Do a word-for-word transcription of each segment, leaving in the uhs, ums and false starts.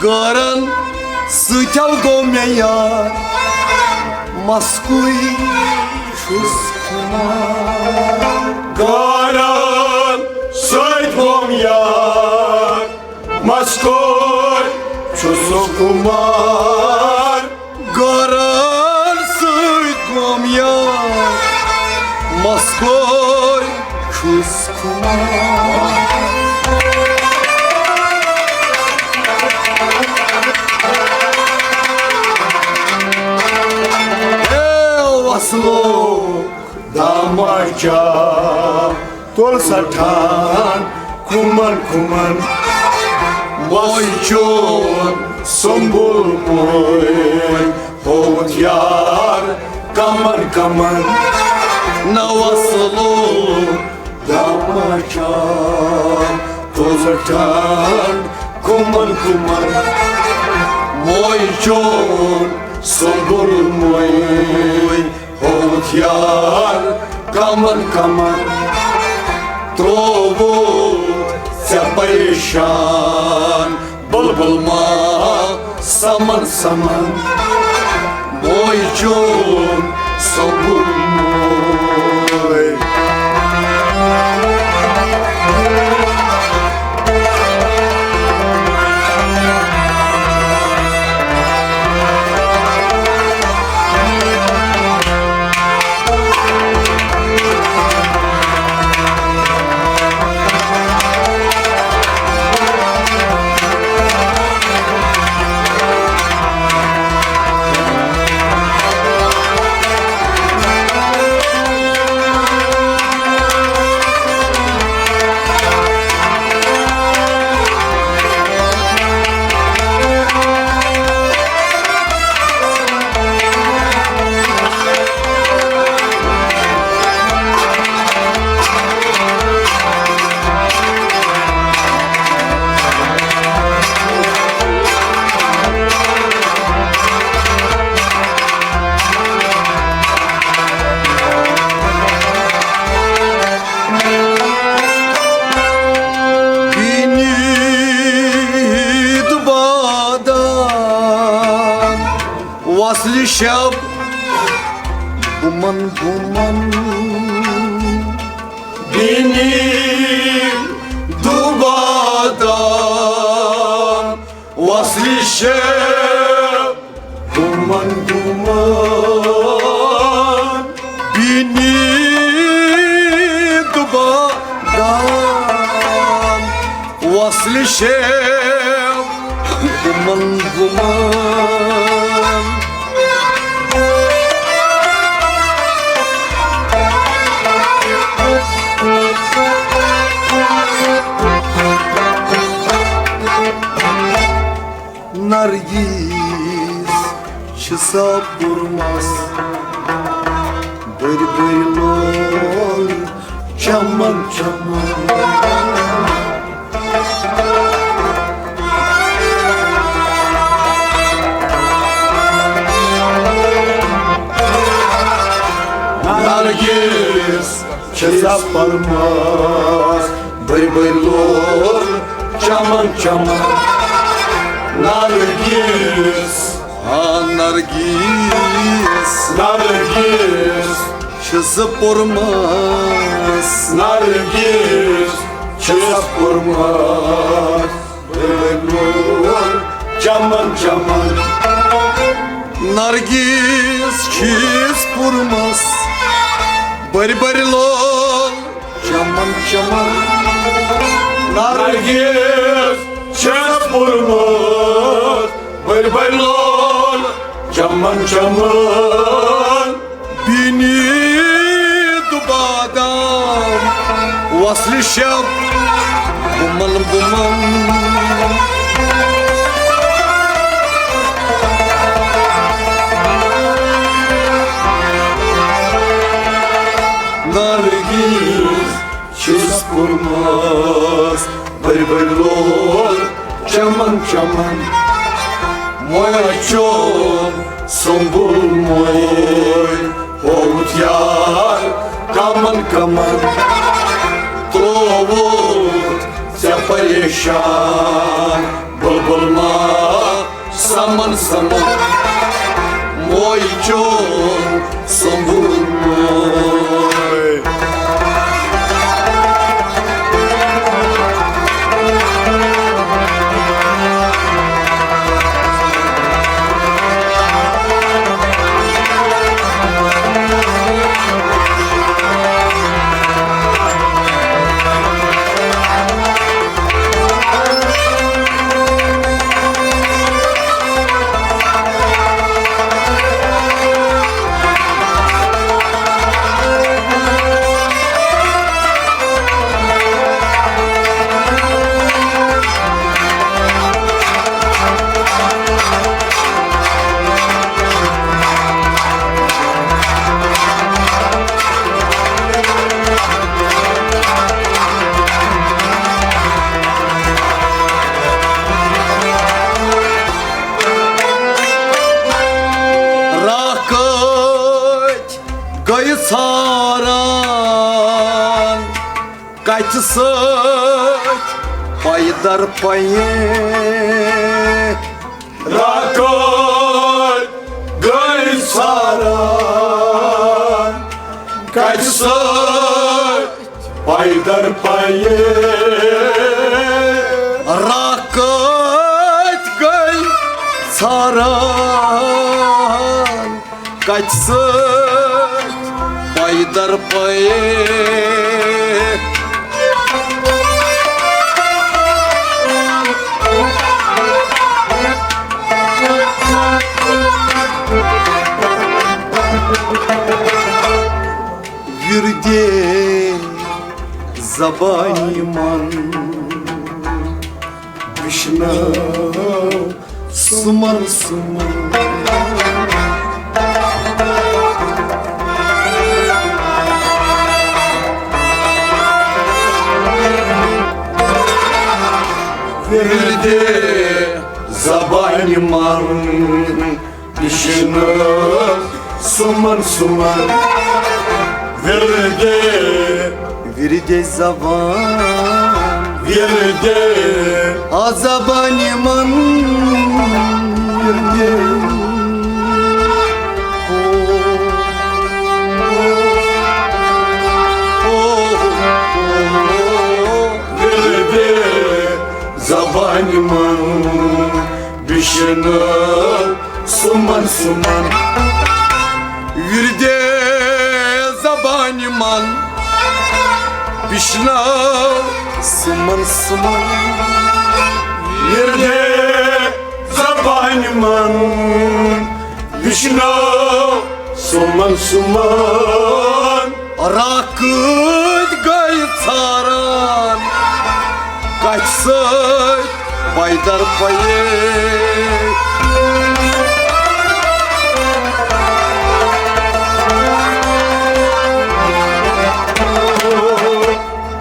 گارن سۭتۍ گوٚو مےٚ یار، مسکُے چھُس خُمار۔ گارن سۭتۍ گوٚو مےٚ یار، مسکُے چھُس خُمار۔ گارن سۭتۍ گوٚو مےٚ یار، مسکُے چھُس خُمار۔ اے وصلو داماچا، تُل سا ٹھان کُمن کُمن، وۄنۍ چون سنبھول مُے ہووُتھ یار کمن کمن۔ نہ وصلو داماچا، تُل سا ٹھان کُمن کُمن، وۄنۍ چون سنبھول مُے ہووُتھ یار کمن کمن۔ ترووُتھ ژےٚ پریشان بلبل ما سمن سمن، وۄنۍ چون سنبھول مُے۔ بِنیٖد بادام وصلہِ شب بُمن بُمن۔ بِنیٖد بادام وصلہِ شب بُمن بُمن۔ بِنیٖد بادام وصلہِ شب بُمن بُمن۔ نرگس چھِ سۄ پوٚرمٕژ بٔرۍ بٔرۍ لول چمن چمن۔ نرگس چھِ سۄ پوٚرمٕژ بٔرۍ بٔرۍ لول چمن چمن۔ نرگس، ہاں نرگس، نرگس چھِ سۄ پوٚرمٕژ۔ نرگس چھِ سۄ پوٚرمٕژ بٔرۍ بٔرۍ لول چمن چمن۔ نرگس چھِ سۄ پوٚرمٕژ بٔرۍ بٔرۍ لول چمن چمن۔ نرگس چھِ سۄ پوٚرمٕژ بٔرۍ بٔرۍ لول چمن چمن۔ بِنیٖد بادام وصلہِ شب بُمن بُمن۔ نرگس چھِ سۄ پوٚرمٕژ بٔرۍ بٔرۍ لول چمن چمن۔ وۄنۍ چون سنبھول مُے ہووُتھ یار کمن کمن۔ ترووُتھ ژےٚ پریشان بلبل ما یِمن سمو موے چون سمبولمُت۔ راہ کٔتۍ گٔے ژھاران، کتھِ سۭتۍ پایہِ درپایہِ۔ راہ کٔتۍ گٔے ژھاران، کتھِ سۭتۍ پایہِ درپایہِ۔ راہ کٔتۍ گٔے ژھاران، کتھِ سۭتۍ پایہِ درپایہِ۔ وِردے زبانہِ من وشنو سُمن سُمن۔ وِردے زبانہِ من وشنو سُمن سُمن۔ وِردے وِردے زبان، وِردے آ زبانہِ من، وِردے۔ او، او، او، او، وِردے زبانہِ من وشنو سُمن سُمن۔ وِردے زبانہِ من وشنو سُمن سُمن۔ وِردے زبانہِ من وشنو سُمن سُمن۔ راہ کۭتۍ گٔے ژھاران، کتھِ سۭتۍ پایہِ درپایہِ۔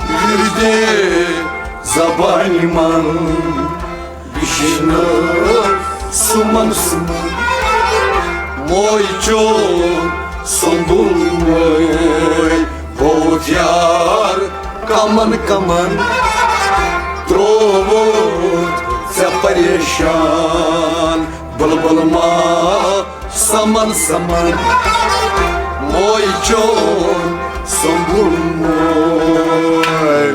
وِردے زبانہِ من وشنو سُمن سُمن۔ موے چون سُمبُل موے، بہت یار کمن کمن۔ ترووُتھ ژےٚ پریشان بلبل ما سمن سمن۔ موے چون سُمبُل موے۔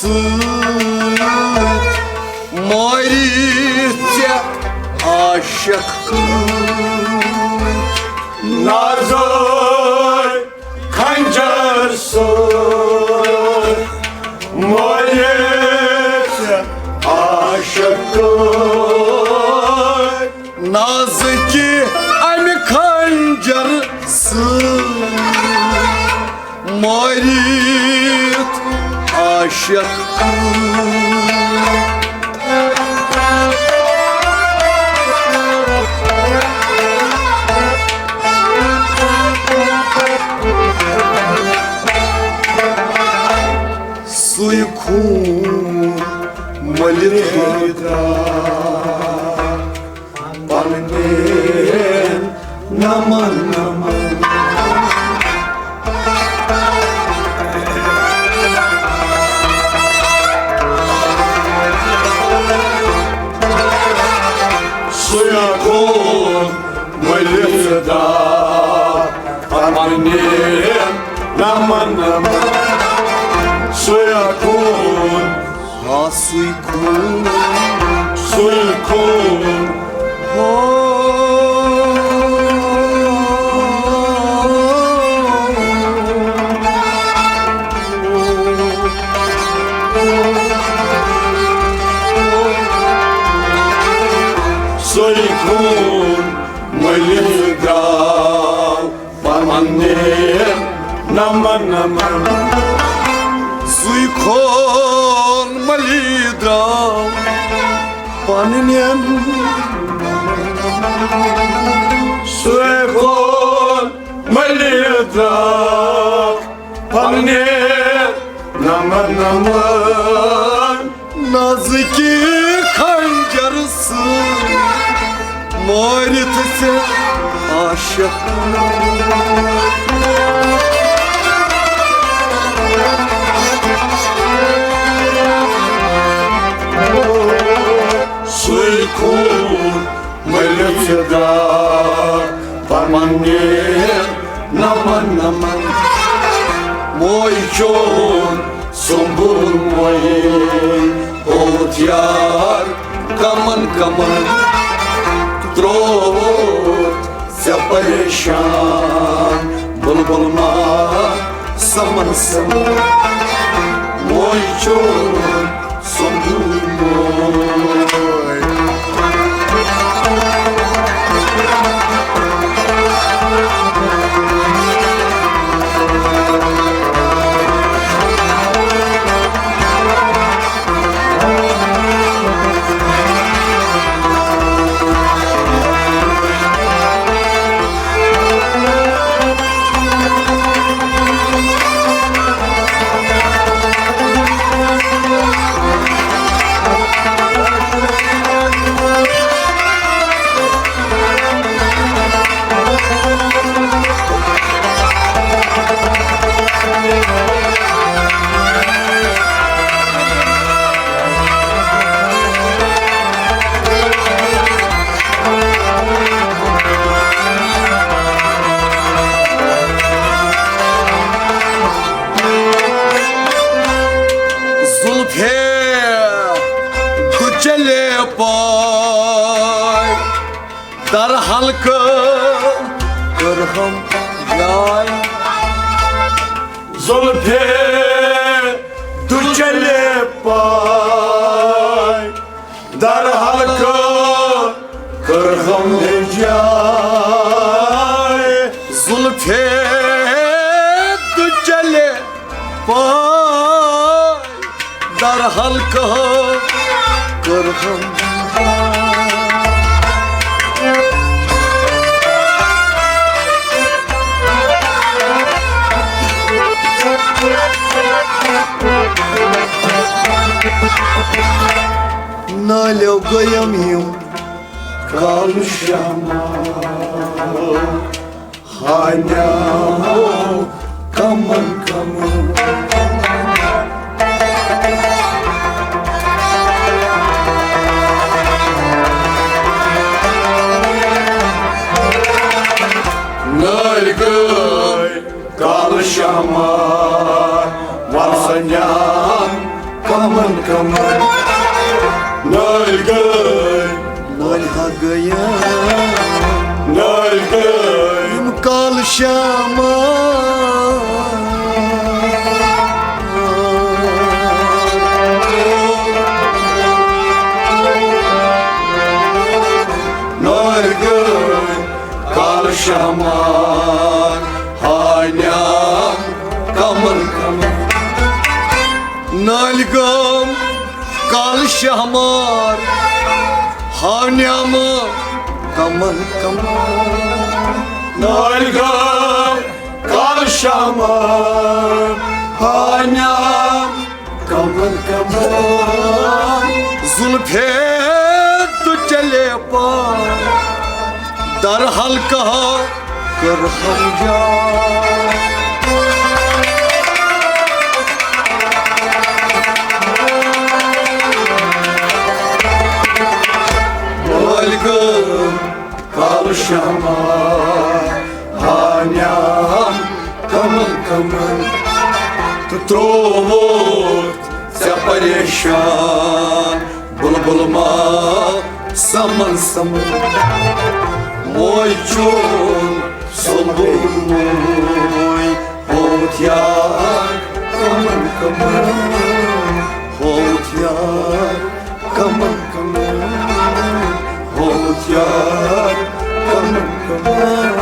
سۭتۍ مٲرِتھ ژےٚ عاشق کۭتۍ۔ نازٲے خنجر سۭتۍ مٲرِتھ ژےٚ عاشق کۭتۍ۔ نازٕکہِ اَمہِ خنجر سۭتۍ مٲرِتھ عاشق۔ سُے خوٗن مٔلِتھ پننٮ۪ن نمن نمن۔ سُے خوٗن مٔلِتھ پننٮ۪ن نمن نمن۔ سُے خوٗن ہا سُے خوٗن، سُے خوٗن۔ ہو۔ سُے خوٗن مٔلِتھ درٛاو پننٮ۪ن نمن نمن۔ سُے خوٗن مٔلِتھ درٛاو پننٮ۪ن۔ سُے خوٗن مٔلِتھ درٛاو پننٮ۪ن نمن نمن۔ نازٕکہِ خنجر سۭتۍ مٲرِتھ ژےٚ عاشق۔ سُے خوٗن مٔلِتھ درٛاو پننٮ۪ن نمن نمن۔ موے چون سُمبُل موے ہوت یار کمن کمن۔ ترووُتھ ژےٚ پریشان بلبل ما سمن سمن۔ موے چون سُمبُل موے۔ زُلفے دُچلے پاے در حلقہٕ کٔرہم جاے۔ زُلفے دُچلے پاے در حلقہٕ کٔرہم جاے۔ زُلفے دُچلے پاے در حلقہٕ کٔرہم۔ نالیو گویم یِم کالہٕ شامہٕ۔ ہانیاہو کمن کمن۔ نٲلۍ گٔے کالہٕ شامہٕ وسنیان۔ نالکہٕ یِم کالہٕ شامہٕ۔ نالکہٕ کالہٕ شامہٕ ہانیام کمل کمل۔ نالگام کال شہمار ہانیامہٕ کمل کمل۔ نالگام کال شہمار ہانیام کمل کمل۔ زلفے تہٕ چلے پان در حلقہٕ کٔر ہم جان۔ مٲلکہٕ کالہٕ شمع ہانیام کمن کمن تہٕ ترووُتھ ژےٚ پریشان۔ بلبل ما سمن سمن موج چون سلبل موج ہوت یار کمن کمن ہوت یار کمن کمن ہوت یار کمن کمن۔